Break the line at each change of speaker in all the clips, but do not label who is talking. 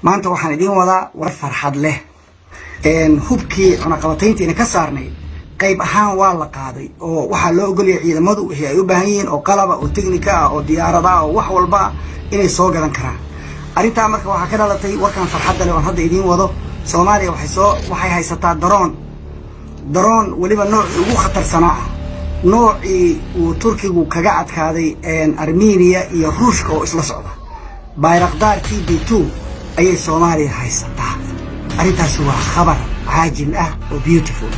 Maanta waxaan idiin wadaa war farxad leh. Hubkii cunaqabatayntiina ka saarnay qayb ahaan waa la qaaday, oo waxaa loo ogolyahay ciidamadu wixii ay u baahan yihiin oo qalaba oo technical ah oo diyaarada ah oo wax walba ah inay soo gadan karaan. Arrintaa marka waxaa ka dhalatay warkan farxadda leh oon hadda idiin wado. Soomaaliya waxay haysataa daroon, daroon weliba noocii ugu khatarsanaa ah, noocii uu Turkigu kaga adkaaday Armeniya iyo Ruushka oo isla socda. Bayraktar TB2 ayay Soomaaliya haysataa. Arrintaasi waa khabar caajil ah oo beautiful.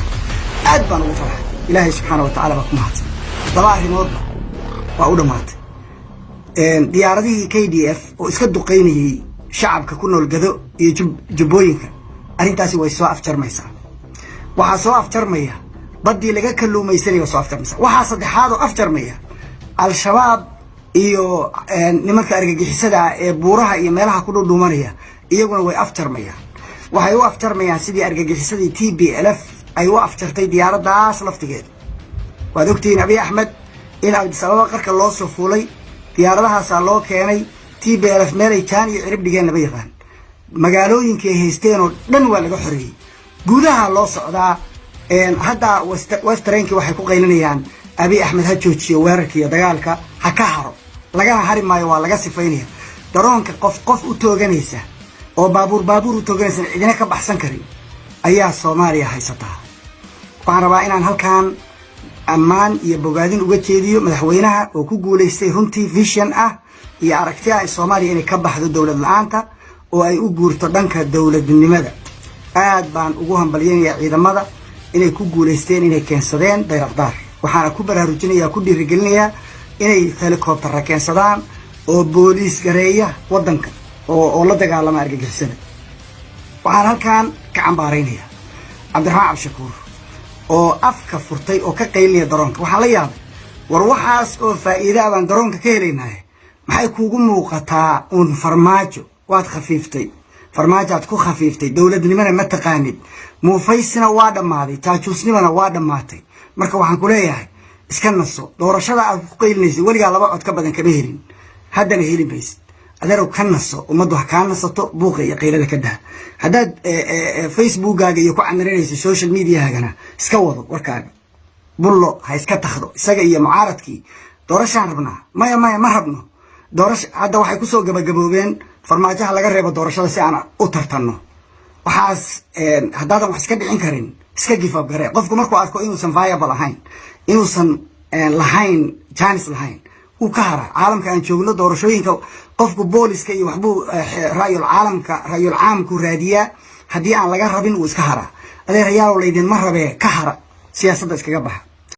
Aad baan ugu farxay. Ilaahay subxaana wa tacala baa ku mahadsan. Laba arrimoodba waa u dhammaatay. Diyaaradihii KDF oo iska duqaynayey shacabka ku nool Gado iyo Jubbooyinka, arrintaasi way soo afjarmaysaa. Waxaa soo afjarmaya baddii laga kalluumaysanaya, waa soo afjarmaysa. Waxaa saddexaad oo afjarmaya Al-Shabaab iyo nimanka argagixisada ah ee buuraha iyo meelaha ku dhudhuumanaya, iyaguna way afjarmayaan. Waxay u afjarmayaan sidii argagixisadii TPLF ay u afjartay diyaaraddaas laftigeeda. Waad ogtihiin Abiy Axmed in Addis Ababa qarka loo soo fuulay, diyaaradahaasaa loo keenay. TPLF meelay jaan iyo cirib dhigeen lama yaqaan. Magaalooyinkii ay haysteen oo dhan waa laga xoreeyey, gudaha loo socdaa. Hadda Western-kii waxay ku qaylinayaan Abiy Axmed ha joojiyo weerarka iyo dagaalka, ha ka haro. Lagana hari maayo, waa laga sifaynaya. Daroonka qof qof u tooganaysa oo baabuur baabuur u tooganaysa, cidina ka baxsan karin ayaa Soomaaliya haysataa. Waxaan rabaa inaan halkan ammaan iyo bogaadin uga jeediyo madaxweynaha oo ku guulaystay runtii vision ah iyo aragti ah Soomaaliya inay ka baxdo dowlad la-aanta oo ay u guurto dhanka dowladnimada. Aad baan ugu hambalyaynayaa ciidamada inay ku guulaysteen inay keensadeen Bayrakdaar. Waxaana ku baraarujinaya, ku dhiirigelinayaa inay helicopter-ra keensadaan oo booliis gareeya waddanka oo la dagaalama argagixisada. Waxaan halkan ka cambaaraynayaa Cabdiraxmaan Cabdishakuur oo afka furtay oo ka qaylinaya daroonka. Waxaan la yaabay, war waxaas oo faa'iida baan daroonka ka helaynaaye, maxay kuugu muuqataa uun Farmaajo? Waad khafiiftay, Farmaajoaad ku khafiiftay. Dowladnimona ma taqaanid, muufaysina waa dhammaaday, jaajuusnimana waa dhammaatay. Marka waxaan ku leeyahay iska naso. Doorashada aad ku qaylinaysid weligaa laba cod ka badan kama helin, haddana heli maysid. Adeerow, ka naso, ummaddu ha kaa nasato, buuqa iyo qaylada ka daa. Haddaad Facebookaaga iyo ku camirinayso social media-hagana, iska wado warkaaga. Bullo ha iska takhdo isaga iyo mucaaradkii. Doorashaan rabnaa, maya, maya, ma rabno doorasha. Hadda waxay kusoo gabagaboobeen Farmaajaha laga reebo doorashada si aan u tartanno. Waxaas haddaadan wax iska dhicin karin, iska give up garee. Qofku markuu arko inuusan viable ahayn, inuusan lahayn chance lahayn, wuu ka hara. Caalamka aan joogno doorashooyinka qofku booliska iyo waxbuu ra'yul caalamka, ra'yul caamku raadiyaa. Haddii aan laga rabin, wuu iska haraa. Adeerayaalow, laydinma rabee, ka hara siyaasadda, iskaga baxa.